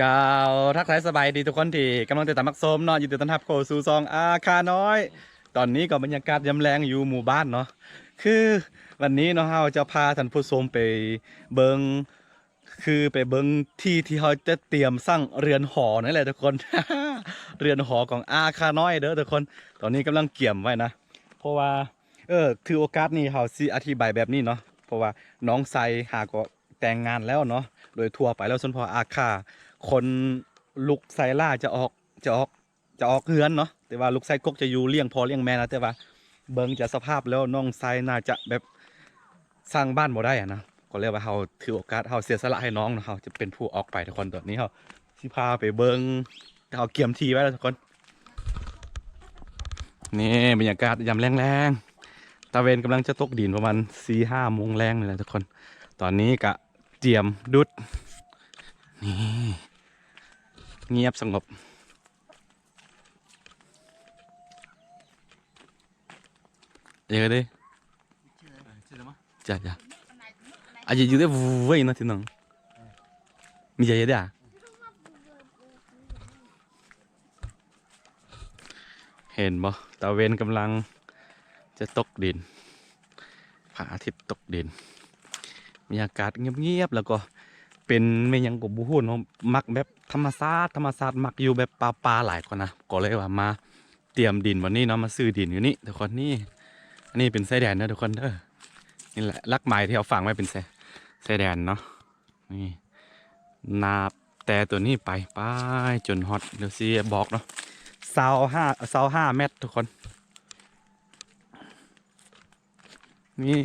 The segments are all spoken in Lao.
ກ່າວທັກທາຍສະບາຍດີທຸກຄົນທີ່ກຳລັງຕິດຕາມຮັບຊົມເນາະ, ຍິນດີຕ້ອນຮັບເຂົ້າສູ່ຊ່ອງອາຄານ້ອຍ. ຕອນນີ້ກໍບັນຍາກາດຍາມແລງຢູ່ໝູ່ບ້ານເນາະ, ຄືວັນນີ້ເນາະ ເຮົາຈະພາທ່ານຜູ້ຊົມໄປເບິ່ງ ຄືໄປເບິ່ງທີ່ທີ່ເຮົາຈະຕຽມສ້າງເຮືອນຫໍນັ້ນແຫຼະທຸກຄົນ. ເຮືອນຫໍຂອງອາຄານ້ອຍເດີທຸກຄົນ. ຕອນນີ້ກຳລັງກຽມໄວ້ນະ ເພາະວ່າ ເອີ ຖືໂອກາດນີ້ເຮົາຊິອະທິບາຍແບບນີ້ເນາະ, ເພາະວ່ານ້ອງໄຊຫາກໍແຕ່ງງານແລ້ວເນາະ. ໂດຍທົ່ວໄປແລ້ວຊົນເຜົ່າອາຄາ ຄົນລູກໄຊຫຼ້າຈະອອກ ຈະອອກ ຈະອອກເຮືອນເນາະ, ແຕ່ວ່າລູກໄຊກົກຈະຢູ່ລ້ຽງພໍ່ລ້ຽງແມ່ນະ. ແຕ່ວ່າເບິ່ງຈາກສະພາບແລ້ວ ນ້ອງໄຊໜ້າຈະແບບສ້າງບ້ານບໍ່ໄດ້ຫັ້ນນະ, ກໍເລີຍວ່າເຮົາຖືໂອກາດ ເຮົາເສຍສະຫຼະໃຫ້ນ້ອງເນາະ, ເຮົາຈະເປັນຜູ້ອອກໄປທຸກຄົນ. ຕອນນີ້ເຮົາຊິພາໄປເບິ່ງ ເຮົາກຽມທີ່ໄວ້ແລ້ວທຸກຄົນ. ນີ້ບັນຍາກາດຍາມແລງໆ ຕາເວັນກຳລັງຈະຕົກດິນ ປະມານສີ່ຫ້າໂມງແລງນີ້ແຫຼະທຸກຄົນ. ຕອນນີ້ກະຕຽມດຸດ ນີ້ ງຽບສະຫງົບ. ເອີເດ້ ຈະຈະ ອາຍຸຢູ່ເດ້ ເວີຍນະ ທີ່ນ້ອງ ມີໃຈເດ້. ເຫັນບໍ່ ຕາເວັນກຳລັງຈະຕົກດິນ ພະອາທິດຕົກດິນ. ບັນຍາກາດງຽບໆ ແລ້ວກໍເປັນແມ່ນຫຍັງກໍບໍ່ຮູ້ເນາະ, ມັກແບບທຳມະຊາດ ທຳມະຊາດ ມັກຢູ່ແບບປ່າໆ ຫຼາຍກວ່ານະ, ກໍເລີຍວ່າມາຕຽມດິນບ່ອນນີ້ເນາະ, ມາຊື້ດິນຢູ່ນີ້ທຸກຄົນ. ນີ້ ອັນນີ້ເປັນຊາຍແດນເດີທຸກຄົນເດີ. ນີ້ແຫຼະຫຼັກໝາຍທີ່ເຮົາຝັງໄວ້ເປັນຊາຍ ຊາຍແດນເນາະ. ນີ້ ນັບແຕ່ຕົວນີ້ໄປ ໄປຈົນຮອດ ດຽວຊິບອກເນາະ ຊາວຫ້າ ຊາວຫ້າແມັດທຸກຄົນ. ນີ້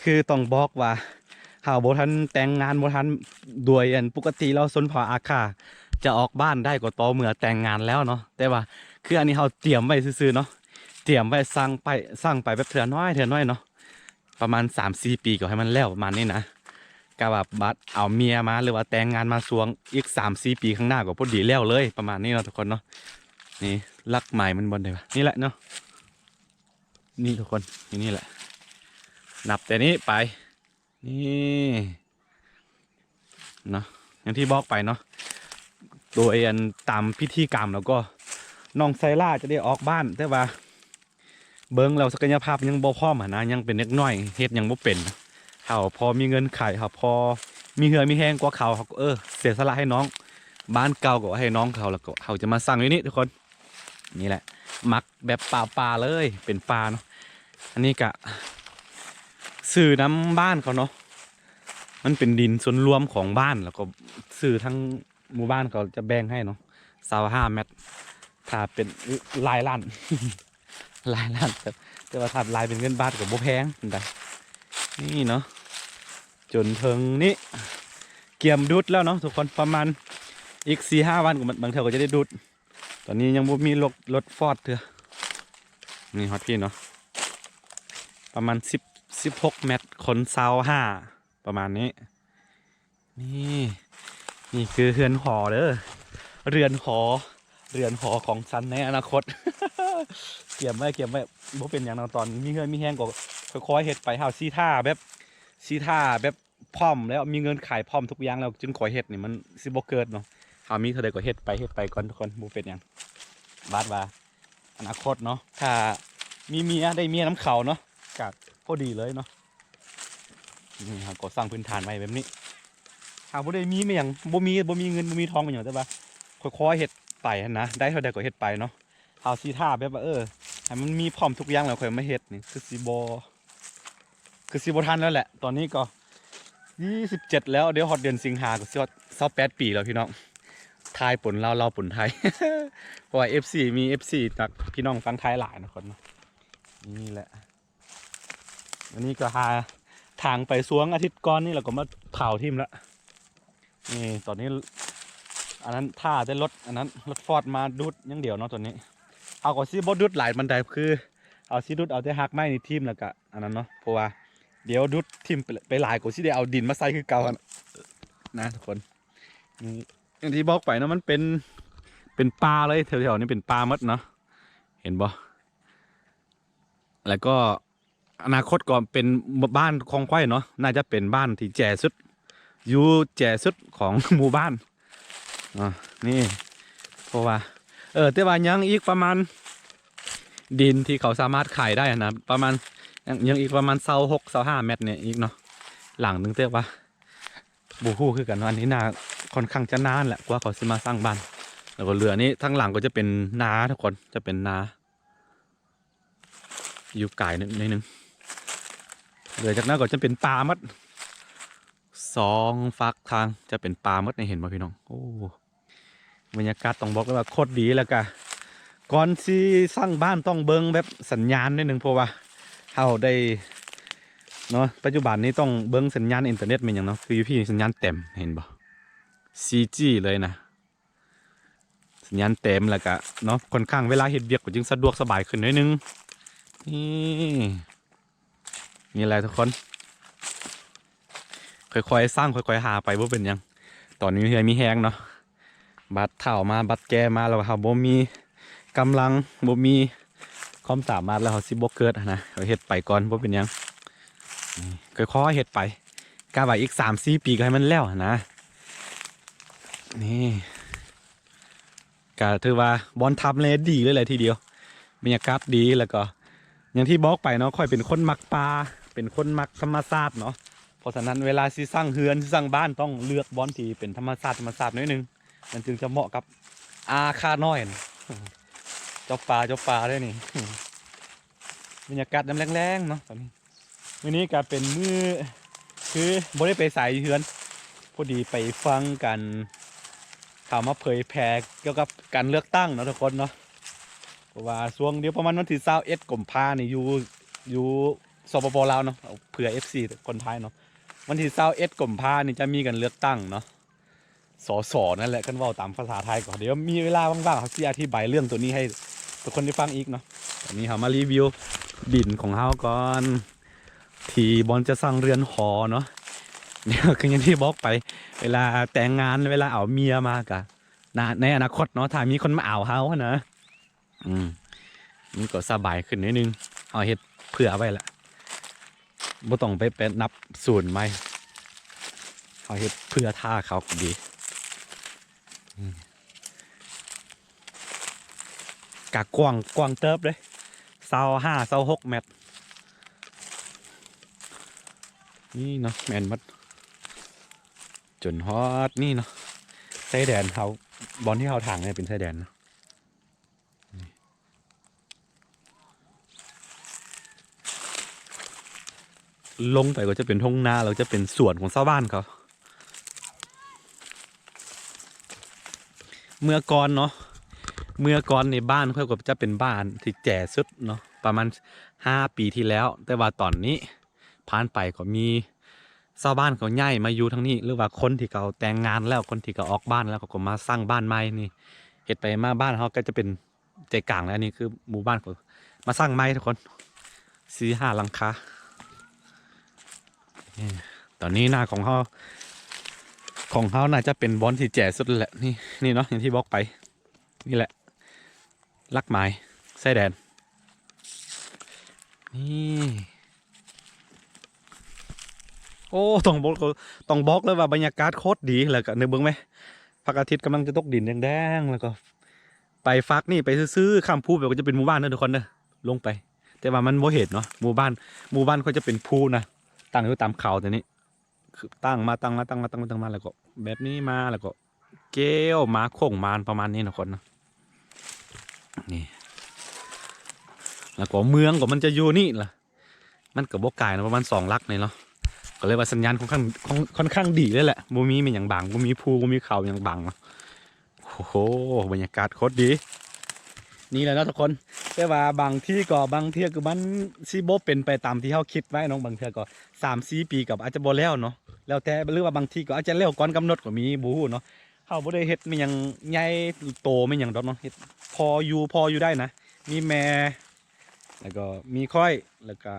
ຄືຕ້ອງບອກວ່າເຮົາບໍ່ທັນແຕ່ງງານ ບໍ່ທັນ ໂດຍອັນປົກກະຕິແລ້ວຊົນເຜົ່າອາຄາຈະອອກບ້ານໄດ້ກໍຕໍ່ເມື່ອແຕ່ງງານແລ້ວເນາະ, ແຕ່ວ່າຄືອັນນີ້ເຮົາຕຽມໄວ້ຊື່ໆເນາະ, ຕຽມໄວ້ສ້າງໄປ ສ້າງໄປແບບເທື່ອນ້ອຍ ເທື່ອນ້ອຍເນາະ. ປະມານສາມສີ່ປີກໍໃຫ້ມັນແລ້ວປະມານນີ້ນະ, ກະວ່າບາດເອົາເມຍມາ ຫຼືວ່າແຕ່ງງານມາຊ່ວງອີກສາມສີ່ປີຂ້າງໜ້າກໍພໍດີແລ້ວເລີຍ ປະມານນີ້ເນາະທຸກຄົນເນາະ. ນີ້ຫຼັກໝາຍມັນບ່ອນໃດວະ ນີ້ແຫຼະເນາະ, ນີ້ທຸກຄົນ ຢູ່ນີ້ແຫຼະ ນັບແຕ່ນີ້ໄປ ນີ້ ເນາະ ຢ່າງທີ່ບອກໄປເນາະ ໂດຍອັນຕາມພິທີກຳແລ້ວກໍນ້ອງໄຊລາຈະໄດ້ອອກບ້ານ, ແຕ່ວ່າເບິ່ງແລ້ວສັກກະຍະພາບຍັງບໍ່ພ້ອມຫັ້ນນະ, ຍັງເປັນເດັກນ້ອຍເຮັດຫຍັງບໍ່ເປັນ. ເຮົາພໍມີເງິນຂາຍ ເຮົາພໍມີເຫື່ອມີແຮງກວ່າເຂົາ ເຮົາກໍ ເອີ ເສຍສະຫຼະໃຫ້ນ້ອງ, ບ້ານເກົ່າກໍໃຫ້ນ້ອງເຂົາ ແລ້ວກໍເຮົາຈະມາສ້າງຢູ່ນີ້ທຸກຄົນ. ນີ້ແຫຼະ ມັກແບບປ່າໆເລີຍ ເປັນປ່າເນາະ. ອັນນີ້ກະຊື້ນຳບ້ານເຂົາເນາະ, ມັນເປັນດິນສ່ວນລວມຂອງບ້ານ ແລ້ວກໍຊື້ທັງໝູ່ບ້ານເຂົາຈະແບ່ງໃຫ້ເນາະ ຊາວຫ້າແມັດ. ຖ້າເປັນຫຼາຍລ້ານ ຫຼາຍລ້ານ ແຕ່ ແຕ່ວ່າຖ້າລາຍເປັນເງິນບາດກໍບໍ່ແພງປານໃດ. ນີ້ເນາະ ຈົນເຖິງນີ້ ກຽມດຸດແລ້ວເນາະທຸກຄົນ, ປະມານອີກສີ່ຫ້າວັນກໍ ບາງເທື່ອກໍຈະໄດ້ດຸດ. ຕອນນີ້ຍັງບໍ່ມີລົດ ລົດຟອດເທື່ອ. ນີ້ຮອດພີ້ເນາະ ປະມານສິບ ສິບຫົກແມັດ ຄູນຊາວຫ້າ ປະມານນີ້. ນີ້ ນີ້ຄືເຮືອນຫໍເດີ ເຮືອນຫໍ ເຮືອນຫໍຂອງສັນໃນອະນາຄົດ. ກຽມໄວ້ ກຽມໄວ້ ບໍ່ເປັນຫຍັງເນາະ, ຕອນມີເຫື່ອມີແຮງກໍຄ່ອຍໆເຮັດໄປ. ເຮົາຊິຖ້າແບບ ຊິຖ້າແບບ ພ້ອມແລ້ວ ມີເງິນຂາຍພ້ອມທຸກຢ່າງແລ້ວຈຶ່ງຄ່ອຍເຮັດນີ້ ມັນຊິບໍ່ເກີດເນາະ. ເຮົາມີເທົ່າໃດກໍເຮັດໄປ ເຮັດໄປກ່ອນທຸກຄົນ ບໍ່ເປັນຫຍັງ. ບາດວ່າອະນາຄົດເນາະ ຖ້າມີເມຍ ໄດ້ເມຍນຳເຂົາເນາະ ກະພໍດີເລີຍເນາະ. ນີ້ເຮົາກໍສ້າງພື້ນຖານໄວ້ແບບນີ້. ເຮົາບໍ່ໄດ້ມີແມ່ນຫຍັງ ບໍ່ມີ ບໍ່ມີເງິນ ບໍ່ມີທອງແມ່ນຫຍັງ ແຕ່ວ່າຄ່ອຍໆເຮັດໄປຫັ້ນນະ, ໄດ້ເທົ່າໃດກໍເຮັດໄປເນາະ. ເຮົາຊິຖ້າແບບວ່າ ເອີ ໃຫ້ມັນມີພ້ອມທຸກຢ່າງແລ້ວຄ່ອຍມາເຮັດນີ້ ຄືຊິບໍ່ ຄືຊິບໍ່ທັນແລ້ວແຫຼະ. ຕອນນີ້ກໍຊາວເຈັດແລ້ວ ດຽວຮອດເດືອນສິງຫາກໍຊິຮອດຊາວແປດປີແລ້ວພີ່ນ້ອງ. ໄທປົນລາວ ລາວປົນໄທ ເພາະວ່າເອັຟຊີ ມີເອັຟຊີຈາກພີ່ນ້ອງຝັ່ງໄທຫຼາຍນະຄົນເນາະ. ນີ້ແຫຼະ ອັນນີ້ກໍຫາທາງໄປຊ່ວງອາທິດກ່ອນນີ້ ແລ້ວກໍມາເຜົາຖິ້ມລະ. ນີ້ຕອນນີ້ອັນນັ້ນຖ້າແຕ່ລົດ ອັນນັ້ນລົດຟອດມາດູດຢ່າງດຽວເນາະ. ຕອນນີ້ເຮົາກໍຊິບໍ່ດູດຫຼາຍປານໃດ ຄືເຮົາຊິດູດເອົາແຕ່ຮາກໄມ້ນີ້ຖິ້ມ ແລ້ວກະອັນນັ້ນເນາະ ເພາະວ່າດຽວດູດຖິ້ມໄປ ໄປຫຼາຍກໍຊິໄດ້ເອົາດິນມາໃສ່ຄືເກົ່າຫັ້ນນະທຸກຄົນ. ນີ້ ຢ່າງທີ່ບອກໄປເນາະ ມັນເປັນ ເປັນປ່າເລີຍ ແຖວໆນີ້ເປັນປ່າໝົດເນາະ ເຫັນບໍ່? ແລ້ວກໍ ອະນາຄົດກໍເປັນບ້ານຂອງຂ້ອຍເນາະ ໜ້າຈະເປັນບ້ານທີ່ແຈສຸດ ຢູ່ແຈສຸດຂອງໝູ່ບ້ານ. ເນາະ ນີ້ ເພາະວ່າ ເອີ ແຕ່ວ່າຍັງອີກປະມານ ດິນທີ່ເຂົາສາມາດຂາຍໄດ້ຫັ້ນນະ ປະມານ ຍັງ ຍັງອີກປະມານຊາວຫົກ ຊາວຫ້າແມັດນີ້ອີກເນາະ ຫຼັງໜຶ່ງ ແຕ່ວ່າບໍ່ຮູ້ຄືກັນວ່າ ອັນນີ້ໜ້າຄ່ອນຂ້າງຈະນານແຫຼະ ກວ່າເຂົາຊິມາສ້າງບ້ານ. ແລ້ວກໍເຫຼືອນີ້ ທາງຫຼັງກໍຈະເປັນນາທຸກຄົນ ຈະເປັນນາ ຢູ່ໄກໜ້ອຍໜຶ່ງ. ເຫຼືອຈາກນັ້ນກໍຈະເປັນປ່າໝົດ ສອງຟາກທາງຈະເປັນປ່າໝົດນີ້ ເຫັນບໍ່ພີ່ນ້ອງ? ໂອ້ ບັນຍາກາດຕ້ອງບອກເລີຍວ່າໂຄດດີ. ແລ້ວກະກ່ອນຊິສ້າງບ້ານຕ້ອງເບິ່ງແບບສັນຍານໜ້ອຍໜຶ່ງ ເພາະວ່າເຮົາໄດ້ເນາະ ປັດຈຸບັນນີ້ຕ້ອງເບິ່ງສັນຍານອິນເຕີເນັດແມ່ນຫຍັງເນາະ. ຄືຢູ່ພີ້ສັນຍານເຕັມ ເຫັນບໍ່? ສີ່ຈີ ເລີຍນະ ສັນຍານເຕັມ. ແລ້ວກະເນາະ ຄ່ອນຂ້າງເວລາເຮັດວຽກກໍຈຶ່ງສະດວກສະບາຍຂຶ້ນໜ້ອຍໜຶ່ງ. ນີ້ ນີ້ແຫຼະທຸກຄົນ ຄ່ອຍໆສ້າງ ຄ່ອຍໆຫາໄປ ບໍ່ເປັນຫຍັງ. ຕອນມີເຫື່ອມີແຮງເນາະ ບາດເຖົ້າມາ ບາດແກ່ມາ ແລ້ວເຮົາບໍ່ມີກຳລັງ ບໍ່ມີຄວາມສາມາດ ແລ້ວເຮົາຊິບໍ່ເກີດຫັ້ນນະ. ເຮົາເຮັດໄປກ່ອນ ບໍ່ເປັນຫຍັງ ຄ່ອຍໆເຮັດໄປ ກະວ່າອີກສາມສີ່ປີກໍໃຫ້ມັນແລ້ວຫັ້ນນະ. ນີ້ ກະຖືວ່າບ່ອນທຳເລດີເລີຍແຫຼະທີດຽວ ບັນຍາກາດດີ. ແລ້ວກໍຢ່າງທີ່ບອກໄປເນາະ ຂ້ອຍເປັນຄົນມັກປ່າ ເປັນຄົນມັກທຳມະຊາດເນາະ. ເພາະສະນັ້ນເວລາຊິສ້າງເຮືອນ ຊິສ້າງບ້ານ ຕ້ອງເລືອກບ່ອນທີ່ເປັນທຳມະຊາດ ທຳມະຊາດໜ້ອຍໜຶ່ງ ມັນຈຶ່ງຈະເໝາະກັບອາຄານ້ອຍນະ ເຈົ້າປ່າ ເຈົ້າປ່າເດ້ນີ້. ບັນຍາກາດຍາມແລງໆເນາະ ຕອນນີ້ ມື້ນີ້ກະເປັນມື້ ຄືບໍ່ໄດ້ໄປໃສ ຢູ່ເຮືອນ ພໍດີໄປຟັງການ ເຂົາມາເຜີຍແຜ່ກ່ຽວກັບການເລືອກຕັ້ງເນາະທຸກຄົນເນາະ. ເພາະວ່າຊ່ວງດຽວປະມານວັນທີຊາວເອັດ ກຸມພານີ້ ຢູ່ ຢູ່ ສປປ ລາວເນາະ ເພື່ອ ເອັຟຊີ ຄົນໄທເນາະ ວັນທີຊາວເອັດ ກຸມພານີ້ຈະມີການເລືອກຕັ້ງເນາະ ສສ ນັ້ນແຫຼະ ຄັນເວົ້າຕາມພາສາໄທ. ກໍດຽວມີເວລາວ່າງໆ ເຮົາຊິອະທິບາຍເລື່ອງໂຕນີ້ໃຫ້ທຸກຄົນໄດ້ຟັງອີກເນາະ. ຕອນນີ້ເຮົາມາຣີວິວດິນຂອງເຮົາກ່ອນ ທີ່ບ່ອນຈະສ້າງເຮືອນຫໍເນາະ. ດຽວຄືຢ່າງທີ່ບອກໄປ ເວລາແຕ່ງງານ ເວລາເອົາເມຍມາກະ ໃນ ໃນອະນາຄົດເນາະ ຖ້າມີຄົນມາເອົາເຮົາຫັ້ນນະ ອືມ ມັນກໍສະບາຍຂຶ້ນໜ້ອຍໜຶ່ງ. ເຮົາເຮັດເຜື່ອໄວ້ລະ ບໍ່ຕ້ອງໄປ ໄປນັບສູນໃໝ່ ເຮົາເຮັດເຜື່ອຖ້າເຂົາກໍດີ. ອືມ ກະກວ້າງ ກວ້າງເຕີບເດ້ ຊາວຫ້າ ຊາວຫົກແມັດ. ນີ້ເນາະ ແມ່ນໝົດ ຈົນຮອດນີ້ເນາະ ຊາຍແດນເຮົາ ບ່ອນທີ່ເຮົາຖາງນີ້ເປັນຊາຍແດນເນາະ. ລົງໄປກໍຈະເປັນທົ່ງນາ ແລ້ວຈະເປັນສວນຂອງຊາວບ້ານເຂົາ. ເມື່ອກ່ອນເນາະ ເມື່ອກ່ອນນີ້ບ້ານຂ້ອຍກໍຈະເປັນບ້ານທີ່ແຈສຸດເນາະ ປະມານຫ້າປີທີ່ແລ້ວ. ແຕ່ວ່າຕອນນີ້ຜ່ານໄປກໍມີຊາວບ້ານເຂົາຍ້າຍມາຢູ່ທາງນີ້ ຫຼືວ່າຄົນທີ່ເຂົາແຕ່ງງານແລ້ວ ຄົນທີ່ເຂົາອອກບ້ານແລ້ວ ເຂົາກໍມາສ້າງບ້ານໃໝ່ນີ້. ເຮັດໄປມາບ້ານເຮົາກໍຈະເປັນ ໃຈກາງເລີຍ. ອັນນີ້ຄືໝູ່ບ້ານເຂົາມາສ້າງໃໝ່ທຸກຄົນ ສີ່ຫ້າຫຼັງຄາ. ນີ້ ຕອນນີ້ນາຂອງເຮົາ ຂອງເຮົາໜ້າຈະເປັນບ່ອນທີ່ແຈສຸດແຫຼະ. ນີ້ ນີ້ເນາະ ຢ່າງທີ່ບອກໄປ ນີ້ແຫຼະ ຫຼັກໝາຍຊາຍແດນ. ນີ້ ໂອ້ ຕ້ອງບອກ ຕ້ອງບອກເລີຍວ່າບັນຍາກາດໂຄດດີ. ແລ້ວກໍນຶກເບິ່ງແມ ພະອາທິດກຳລັງຈະຕົກດິນແດງໆ ແລ້ວກໍ ໄປຟາກນີ້ໄປຊື່ໆ ຂ້າມພູໄປກໍຈະເປັນໝູ່ບ້ານເດີທຸກຄົນເດີ ລົງໄປ. ແຕ່ວ່າມັນບໍ່ເຫັນເນາະ ໝູ່ບ້ານ ໝູ່ບ້ານຂ້ອຍຈະເປັນພູນະ ຕັ້ງຢູ່ຕາມເຂົາ. ແຕ່ນີ້ຄືຕັ້ງມາ ຕັ້ງມາ ຕັ້ງມາ ຕັ້ງມາ ຕັ້ງມາ ແລ້ວກໍແບບນີ້ມາ ແລ້ວກໍກ້ຽວມາໂຄ້ງມາປະມານນີ້ທຸກຄົນເນາະ. ນີ້ ແລ້ວກໍເມືອງກໍມັນຈະຢູ່ນີ້ລະ ມັນກໍບໍ່ໄກເນາະ ປະມານສອງຫຼັກນີ້ເນາະ. ກໍເລີຍວ່າສັນຍານຄ່ອນຂ້າງ ຄ່ອນ ຄ່ອນຂ້າງດີເລີຍແຫຼະ ບໍ່ມີແມ່ນຫຍັງບັງ ບໍ່ມີພູ ບໍ່ມີເຂົາຫຍັງບັງເນາະ. ໂອ້ໂຫ ບັນຍາກາດໂຄດດີ ນີ້ແຫຼະເນາະທຸກຄົນ. ແຕ່ວ່າບາງທີກໍ ບາງເທື່ອກໍມັນຊິບໍ່ເປັນໄປຕາມທີ່ເຮົາຄິດໄວ້ເນາະ ບາງເທື່ອກໍສາມສີ່ປີກໍອາດຈະບໍ່ແລ້ວເນາະ ແລ້ວແຕ່ ຫຼືວ່າບາງທີກໍອາດຈະແລ້ວກ່ອນກຳນົດກໍມີ ບໍ່ຮູ້ເນາະ. ເຮົາບໍ່ໄດ້ເຮັດແມ່ນຫຍັງໃຫຍ່ໂຕແມ່ນຫຍັງດອກເນາະ ເຮັດພໍຢູ່ ພໍຢູ່ໄດ້ນະ ມີແມ່ ແລ້ວກໍມີຂ້ອຍ ແລ້ວກໍ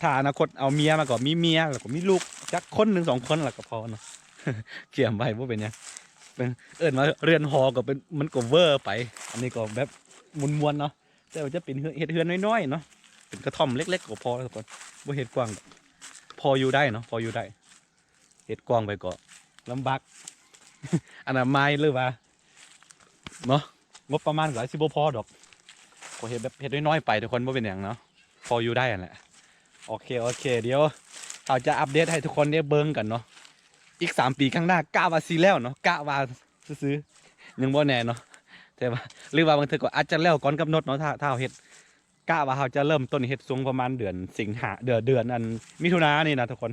ຖ້າອະນາຄົດເອົາເມຍມາກໍມີເມຍ ແລ້ວກໍມີລູກຈັກຄົນໜຶ່ງສອງຄົນ ແລ້ວກໍພໍເນາະ ກຽມໄວ້ ບໍ່ເປັນຫຍັງ. ເປັນ ເອີ້ນວ່າເຮືອນຫໍກໍເປັນ ມັນກໍເວີໄປ. ອັນນີ້ກໍແບບມ່ວນໆເນາະ ແຕ່ວ່າຈະເປັນເຮືອນ ເຮັດເຮືອນນ້ອຍໆເນາະ ເປັນກະທ່ອມເລັກໆກໍພໍແລ້ວທຸກຄົນ ບໍ່ເຮັດກວ້າງ ພໍຢູ່ໄດ້ເນາະ ພໍຢູ່ໄດ້. ເຮັດກວ້າງໄປກໍລຳບາກ ອະນາໄມ ຫຼືວ່າເນາະ ງົບປະມານກໍອາດຊິບໍ່ພໍດອກ ກໍເຮັດແບບເຮັດນ້ອຍໆໄປ ທຸກຄົນ ບໍ່ເປັນຫຍັງເນາະ ພໍຢູ່ໄດ້ຫັ້ນແຫຼະ. ໂອເຄ ໂອເຄ ດຽວເຮົາຈະອັບເດດໃຫ້ທຸກຄົນໄດ້ເບິ່ງກັນເນາະ ອີກສາມປີຂ້າງໜ້າ ກະວ່າຊິແລ້ວເນາະ ກະວ່າຊື່ໆ ຍັງບໍ່ແນ່ເນາະ ແຕ່ວ່າ ຫຼືວ່າບາງເທື່ອກໍອາດຈະແລ້ວກ່ອນກຳນົດເນາະ ຖ້າ ຖ້າເຮົາເຮັດ ກະວ່າເຮົາຈະເລີ່ມຕົ້ນເຮັດຊ່ວງປະມານເດືອນສິງຫາ ເດືອນ ເດືອນອັນ ມິຖຸນານີ້ນະທຸກຄົນ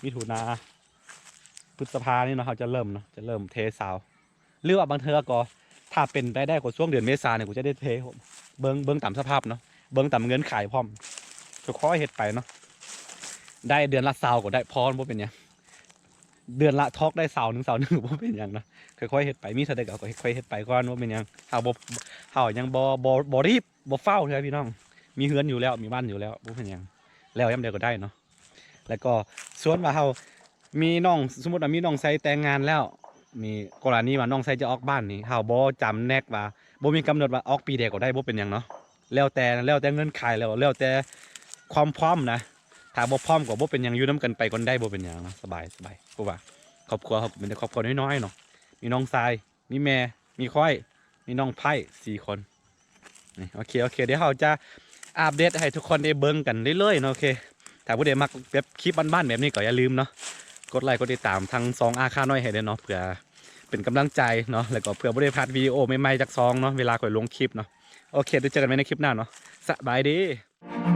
ມິຖຸນາ ພຶດສະພານີ້ເນາະ ເຮົາຈະເລີ່ມເນາະ ຈະເລີ່ມເທຊາວ ຫຼືວ່າບາງເທື່ອກໍ ຖ້າເປັນໄປໄດ້ກໍຊ່ວງເດືອນເມສານີ້ ກໍຈະໄດ້ເທ ເບິ່ງ ເບິ່ງຕາມສະພາບເນາະ ເບິ່ງຕາມເງື່ອນໄຂພ້ອມ ຄ່ອຍໆເຮັດໄປເນາະ ໄດ້ເດືອນລະຊາວກໍໄດ້ ພໍ ບໍ່ເປັນຫຍັງ ເດືອນລະທອກໄດ້ຊາວໜຶ່ງ ຊາວໜຶ່ງ ບໍ່ເປັນຫຍັງເນາະ ຄ່ອຍໆເຮັດໄປ ມີເທົ່າໃດກໍຄ່ອຍເຮັດໄປກ່ອນ ບໍ່ເປັນຫຍັງ ເຮົາບໍ່ ເຮົາຍັງບໍ່ ບໍ່ ບໍ່ຣີບ ບໍ່ຟ້າວເທື່ອພີ່ນ້ອງ ມີເຮືອນຢູ່ແລ້ວ ມີບ້ານຢູ່ແລ້ວ ບໍ່ເປັນຫຍັງ ແລ້ວຍາມໃດກໍໄດ້ເນາະ. ແລ້ວກໍສ່ວນວ່າເຮົາມີນ້ອງ ສົມມຸດວ່າມີນ້ອງໃຊ້ແຕ່ງງານແລ້ວ ມີກໍລະນີວ່ານ້ອງໃຊ້ຈະອອກບ້ານນີ້ ເຮົາບໍ່ຈຳແນກວ່າ ບໍ່ມີກຳນົດວ່າອອກປີໃດກໍໄດ້ ບໍ່ເປັນຫຍັງເນາະ ແລ້ວແຕ່ ແລ້ວແຕ່ເງື່ອນໄຂ ແລ້ວ ແລ້ວແຕ່ຄວາມພ້ອມນະ ຖ້າບໍ່ພ້ອມກໍບໍ່ເປັນຫຍັງ ຢູ່ນຳກັນໄປກ່ອນໄດ້ ບໍ່ເປັນຫຍັງເນາະ ສະບາຍ ສະບາຍ ເພາະວ່າຄອບຄົວເຮົາກໍເປັນແຕ່ຄອບຄົວນ້ອຍໆເນາະ ມີນ້ອງຊາຍ ມີແມ່ ມີຂ້ອຍ ມີນ້ອງໄພ້ ສີ່ຄົນ ນີ້ ໂອເຄ ໂອເຄ ດຽວເຮົາຈະອັບເດດໃຫ້ທຸກຄົນໄດ້ເບິ່ງກັນເລື້ອຍໆເນາະ ໂອເຄ ຖ້າຜູ້ໃດມັກແບບຄລິບບ້ານໆແບບນີ້ກໍຢ່າລືມເນາະ ກົດໄລກົດຕິດຕາມທັງຊ່ອງອາຄານ້ອຍໃຫ້ເດີເນາະ ເພື່ອເປັນກຳລັງໃຈເນາະ ແລ້ວກໍເພື່ອບໍ່ໄດ້ພາດວິດີໂອໃໝ່ໆຈາກຊ່ອງເນາະ ເວລາຂ້ອຍລົງຄລິບເນາະ ໂອເຄ ໄດ້ເຈີກັນໃໝ່ໃນຄລິບໜ້າເນາະ ສະບາຍດີ.